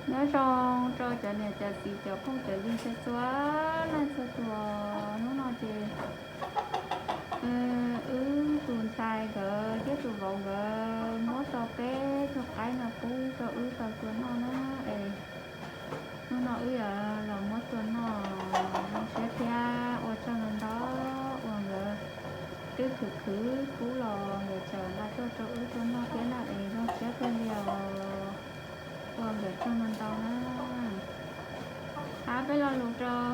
Nyob zoo rau cov niam cov txiv cov phooj cov ywg txhua leej txhua tus. Hnub no ces wb tus ntxhais nkawd thiab tus vauv nkawd muab tau peb tug qaib no pub rau wb tau tua noj na. Es hnub no wb yuav los muab tua noj, zoo siab thiab ua tsaug ntau ntau uas nkawd twb khwv khwv pub los nkawd tseem nqa tuaj rau wb tua noj thiab na. Es zoo siab kawg li os, ua nkawd tsaug ntau ntau na. Hab peb lo lus rau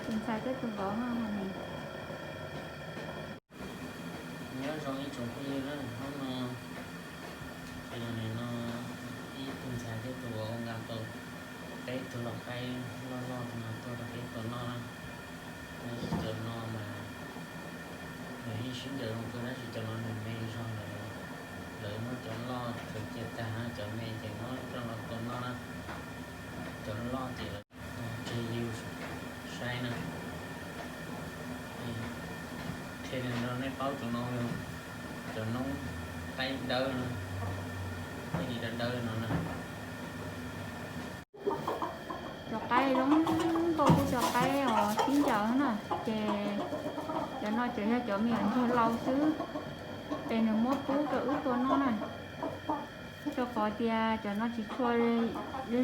tus ntxhais thiab tus vauv no hais tias, nyob zoo ib tsoom phooj ywg na, hnub no, nim no ib tug ntxhais thiab tus vauv nqa tau peb tug lau qaib loj loj no tuaj rau peb tua noj na. Tab sis cov no mas nws yeej sib ncaws zoo kawg, tab sis cov no nws me zog lawm. Lawv muab cov loj khaws cia tag, cov me ces muab coj los tua noj na. Cov loj ces lawv tseg yug saib na. Qhia rau nej paub, cov no yog cov noob qaib dawb no, qaib dawb dawb no na. Cov qaib zoo nkauj, cov qaib os sib ncaws na, ces cov no tseem yog cov me nyuam ntsuag laus xwb, es nws muab pub rau wb tua noj na. Rau qhov tias cov no tsis tshua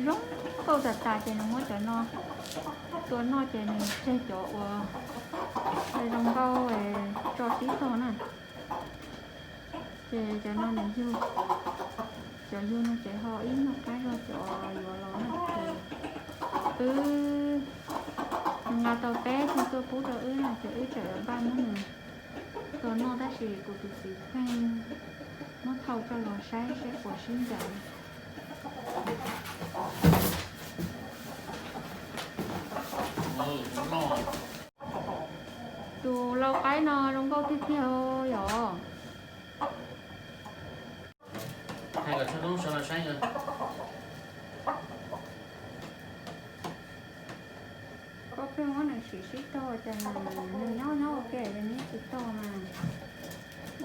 zoo nkauj tas tas ces nws muab cov no tua noj ces nws tseg cov uas zoo nkauj tso sib tog na. Ces cov no nws yug, cov yug no ces ho ib nyuag qab zog cov yuav los na. Ces wb nqa tau peb tug tuaj pub rau wb na, ces wb tseem yuav npaj muab nws tua noj, tab sis kuv tus txiv pheej muab thauj coj los saib seb puas sib ncaws. Tus lau qaib no zoo nkauj tiag tiag yom. Hais kom txhob toob sawv los saib. Koj pheej muab nws sim sib tog cas nws nyob nyob ua ke nws nyob tsis tog mas.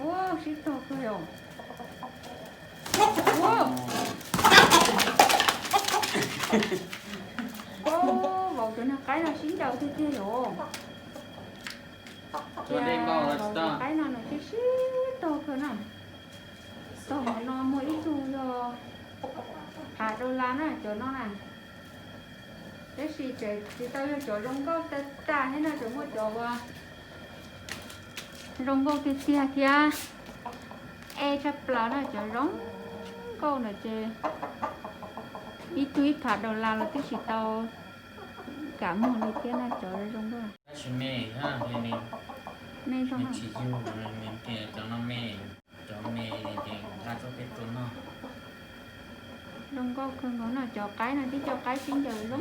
Ua sib tog kawg yom. Ua, vauv cov niag qaib no sib ncaws tiag tiag yom. Tias vauv cov qaib no nws thiaj sib tog kawg na. Tog hauv no muaj ib tug yog phav dollar na cov no na. Tab sis tseem tsis tau yog cov zoo nkauj tas tas thiab no, tseem muaj cov uas zoo nkauj tiag tiag thiab. Ej, tshaj plaws na, cov zoo nkauj ntawd ces ib tug ib phav dollar los twb tsis tau kam muag li thiab na, cov zoo nkauj. Tab sis me, me zoo, tsis yug, tias cov no me, cov me ces nqa tuaj peb tua noj. Zoo nkauj kawg nkaus no, cov qaib no tib co qaib sib ncaws zoo.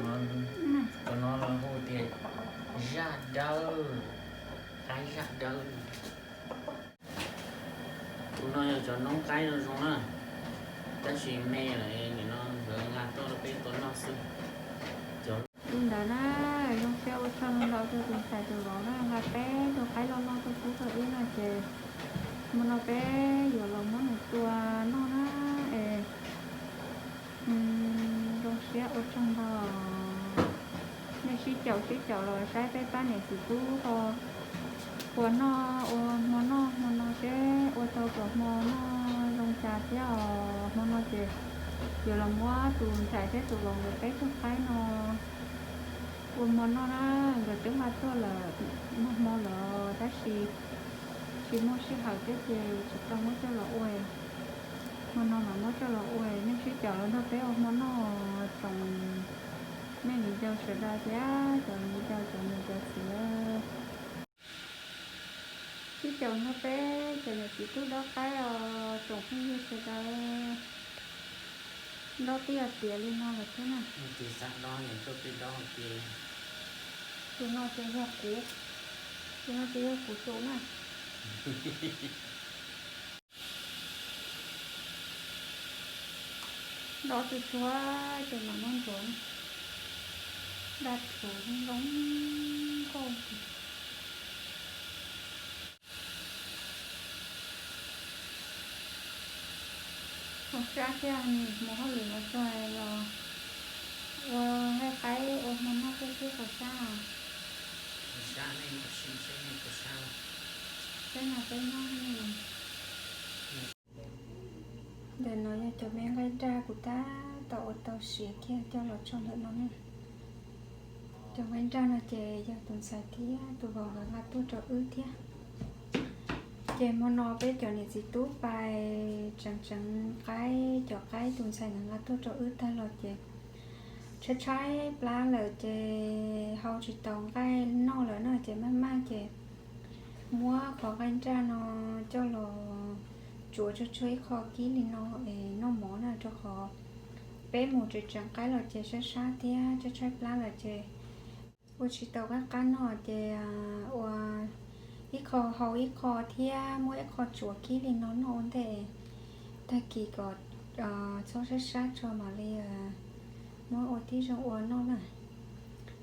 Cov no lawv hu tias zaj dawb, qaib zaj dawb. Tus no yog cov noob qaib zoo zoo na, tab sis me lawm, nim no nkawd nqa tuaj rau peb tua noj xwb. Li ntawd na, zoo siab ua tsaug ntau ntau rau tus ntxhais tus vauv na, nqa peb tug qaib loj loj tuaj pub rau wb no ces hmo no peb yuav los muab nws tua noj na. Es zoo siab ua tsaug ntau. Nej sib caum sib caum los saib peb pab niam txiv tub ho puas noj ua hmo noj hmo no seb ua tau kom hmo noj zoo cas thiab os. Hmo no ces yuav los muab tus ntxhais thiab tus vauv nkawd peb tug qaib no ua hmo noj na. Nkawd twb nqa tuaj lawm nag hmo lawm tab sis tsis muaj sij hawm thiab ces tsis tau muab coj los ua. Hmo no mam muab coj los ua. Nej sib caum los nrog peb ua hmo noj tsoom me viv ncaus sawv daws thiab cov viv ncaus cov niam cov txiv. Sib caum nrog peb cov niam txiv tub dob qaib os tsoom phooj ywg sawv daws. Dob twb yog tiav li no lawm thiab na. Tus no ces yog kuv, tus no ces yog kuv tus na. Dob tsuag tsuag ces mam muab ntxuav daj rhuv zoo nkauj. Zoo sab thiab, mus hauj lwm los txog los Cov me nqaij nraj kuv tab tom ua tau siav kiag coj los tso ntawm no na. Cov nqaij nraj no ces yog tus ntxhais thiab tus vauv nkawd nqa tuaj rau wb thiab. Ces hmo no peb cov niam txiv tub pais tseev tseev qaib, cov qaib tus ntxhais nkawd nqa tuaj rau wb tag los ces tshaib tshaib plab lawm ces hau tsis tau nqaij noj lawm na ces maj maj ces muab qhov nqaij nraj no coj los tsuav tsuag tsuag ib qho kib li no es noj mov na, rau qhov peb mus tseev tseev qaib los ces sab sab thiab tshaib tshaib plab lawm ces ua tsis tau qab qab noj ces ua ib qho hau ib qho thiab muab ib qho tsuav kib li no noj ua ntej, tag kis kom txhob sab sab tso mam li muab ua tib zoo ua noj na.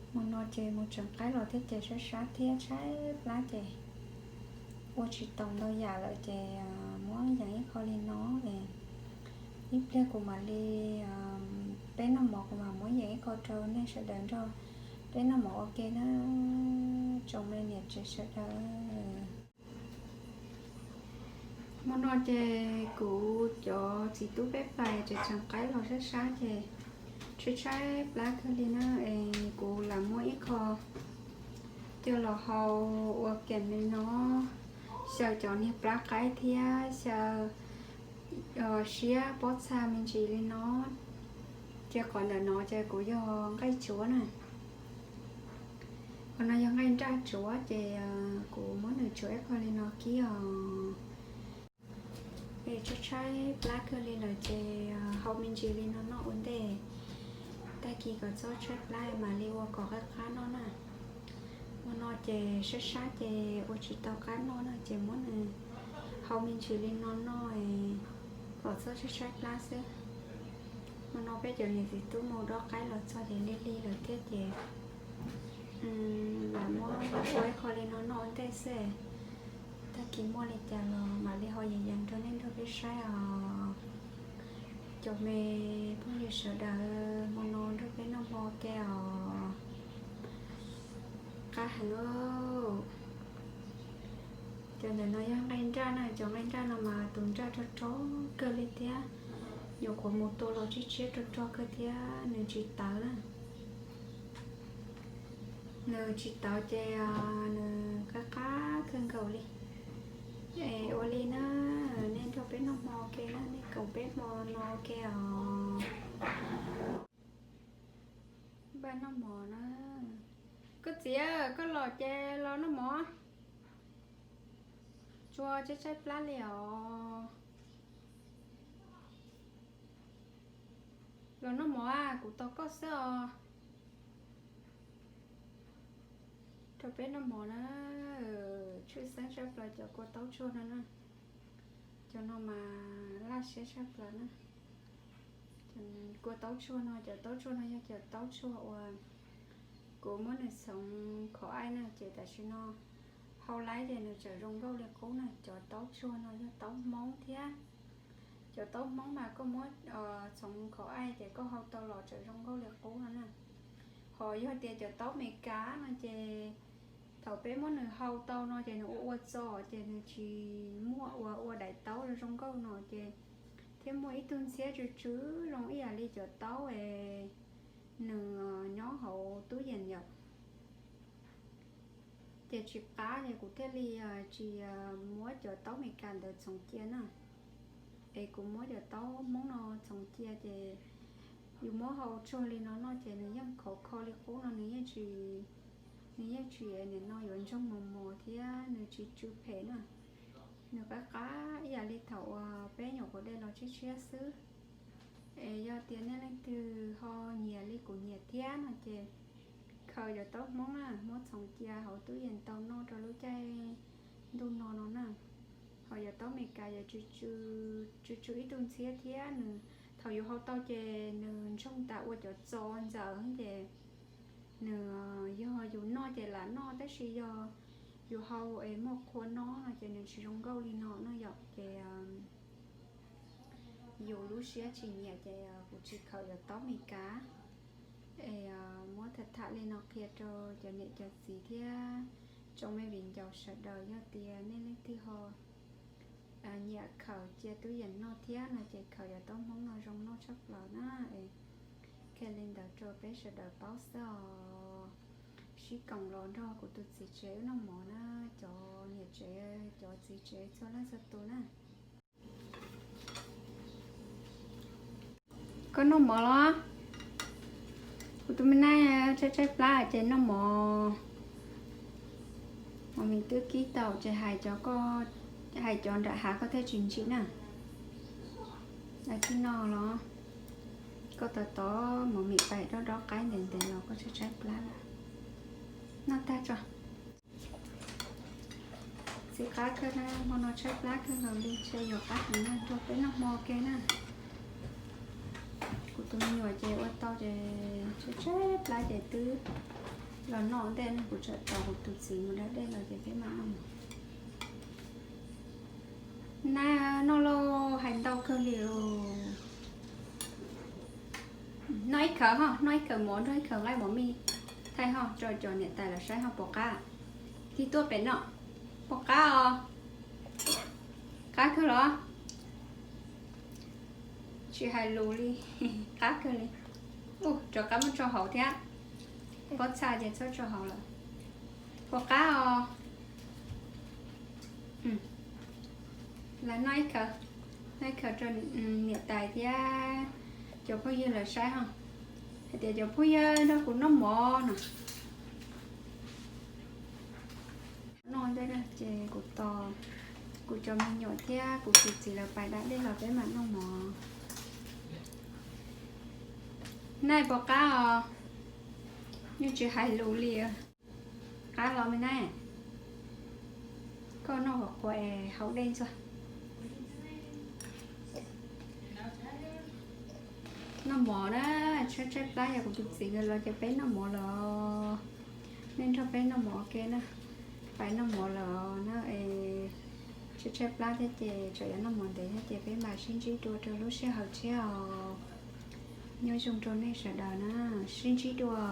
Hmo no ces mus tseev qaib los thiab ces sab sab thiab tshaib plab ces ua tsis tau ntau yam lawm ces muab yees ib qho li no es ib pliag kuv mam li, peb noj mov kuv mam muab yees ib qho rau nej sawv daws nrog peb noj mov ua ke na, tsoom me niam tsev sawv daws. Hmo no ces kuv cov txiv tub peb pais tseev tseev qaib los sab sab ces tshaib tshaib plab kawg li na es kuv lam muab ib qho coj los hau ua kem li no, xyaw cov niag plab qaib thiab xyaw siab pob txha me ntsis li no. Ces qhov ntawm no ces kuv yog nqaij tsuav na. Qhov no yog nqaij nraj tsuav ces kuv muab nws tsuav ib qho li no kib os. Es tshaib tshaib plab kawg li lawm ces hau me ntsis li no noj ua ntej, tag kis kom txhob tshaib plab mam li ua kom qab qab noj na. Hmo no ces sab sab ces ua tsis tau qab noj na ces muab nws hau me ntsis li no noj kom txhob tshaib tshaib plab xwb. Hmo no peb cov niam txiv tub mus dob qaib los txog ces lig lig lawm thiab ces lam muab ua ib qho li no noj ua ntej xwb. Tag kis muaj li cas los mam li ho yees yees rau nej nrog peb saib os. Cov me phooj ywg sawv daws, hmo no nrog peb noj hmo ke os. Qab heev. Cov ntawm no yog nqaij nraj na, cov nqaij nraj no mas tus nraj rog rog kawg li thiab, nyuam qhuav mus tua los tshiab tshiab rog rog kawg thiab nws tsis tawv na. Nws tsis tawv ces nws qab qab kawg nkaus li. Es ua li na, nej nrog peb noj hmo ke na, nej koom peb hmo no ke os. Npaj noj mov na. Koj txiv, koj los ces los noj mov. Tshuav tshaib tshaib plab li os. Los noj mov, kuv tos koj xwb os. Rau peb noj mov na. Tshwj xeeb tshaj plaws cov kua taub tshuaj no na. Cov no mas laj siab tshaj plaws na. Kua taub tshuaj no, cov taub tshuaj no yog cov taub tshuaj uas kuv muab nws txhoov khov aij na, ces tam sim no hau laib ces nws tseem zoo nkauj li qub na. Cov taub tshuaj no yog taub hmoob thiab. Cov taub hmoob mas koj muab txhoov khov aij ces koj hau tau los tseem zoo nkauj li qub no na. Ho yog tias cov taub Amelikas no ces thaum peb muab nws hau tau no ces nws ua ua txo ces nws tsis muaj ua ua daim taub zoo nkauj no ces thiaj muaj ib tug ntxhiab tsw tsw zoo ib yam li cov taub es nws nyob hauv tub yees yom. Ces tsis qab ces kuv thiaj li tsis muab cov taub Amelikas ntawd txhoov cia na. Es kuv muab cov taub hmoob no txhoov cia ces yus muab hau tsuag li no noj ces nws yeej khov kho li qub no, nws yeej tsis, nws yeej tsis nim no yuav ntsoog mos mos thiab nws tsis tsw phem na. Nws qab qab ib yam li thaum uas peb nyuam qhuav de los tshiab tshiab xwb. Es yog tias nej leej twg ho nyiam li kuv nyiam thiab no ces khaws cov taub hmoob na muab txhoov cia hauv tub yees tau noj rau lub caij ntuj no no na. Ho cov taub Amelikas yuav tsw tsw ib tug ntxhiab thiab nws, thaum yus hau tau ces nws ntsoog tas ua cov txo ntxawm ces nws yog yus noj ces lam noj tab sis yog yus hau es muaj qhua no no ces nws tsis zoo nkauj li no no yom. Ces yus lub siab tsis nyiam ces kuv tsis khaws cov taub Amelikas. Es muab tham tham li no qhia rau cov niam cov txiv thiab tsoom me viv ncaus sawv daws, yog tias nej leej twg ho Nyiam khaws cia twb yeem noj thiab no ces khaws cov taub hmoob no zoo noj tshaj plaws na. Qhia li ntawd rau peb sawv daws paub xwb os. Sib koom los nrog kuv tus txiv tsev wb noj mov na, cov niam tsev, cov txiv tsev txhua leej txhua tus na. Koj noj mov los? Kuv tus me nab tshaib tshaib plab ces noj mov. Mov mis twb kib tau ces hais cov, hais cov nram hav koj thiaj tsis ntsim na. Tij noj los? Koj tos tos mov mis pais dob dob qaib ntev ntev los koj tshaib tshaib plab lawm. Noj tag tso. Txiv qab kawg na, hmo no tshaib plab kawg nkaus li, ntshe yuav qab heev na, nrog peb noj hmo ke na. Kuv tus me nyuam ces ua tau ces tshaib tshaib plab ces twb los noj ua ntej no, kuv tseem tos kuv tus txiv mus da dej los ces peb mam noj. Nab noj lauj, hais ntau kawg li os. Noj ib khawv ho, noj ib khawv mov nrog ib khawv nqaij mov mij thaij ho rau cov niam tais lawv saib ho puas qab. Tig tuaj pem no, puas qab os? Qab kawg los? Tsis hais lus li, qab kawg li. Ua rov qab muab tso hauv thiab, pob txha ces txhob tso hauv lawm. Puas qab os? Los noj ib khawv, noj ib khawv rau niam tais thiab cov phooj ywg lawv saib ho, hais tias cov phooj ywg nrog kuv noj mov no. Noj ntej ces kuv tos kuv cov me nyuam thiab kuv tus txiv lawv pais da dej los peb mam noj mov. Nab puas qab os? Yeej tsis hais lus li. Qab los me nab? Koj noj kom qua es haus dej ntxuag. Noj mov na, tshaib tshaib plab yog kuv tus txiv nkawd los ces peb noj mov los. Nej nrog peb noj mov ke na. Pais noj mov lawm na, tshaib tshaib plab thiab ces tsam yuav noj mov ntev thiab ces peb mam sib ntsib dua rau lub sij hawm tshiab os. Nyob zoo rau nej sawv daws na, sib ntsib dua.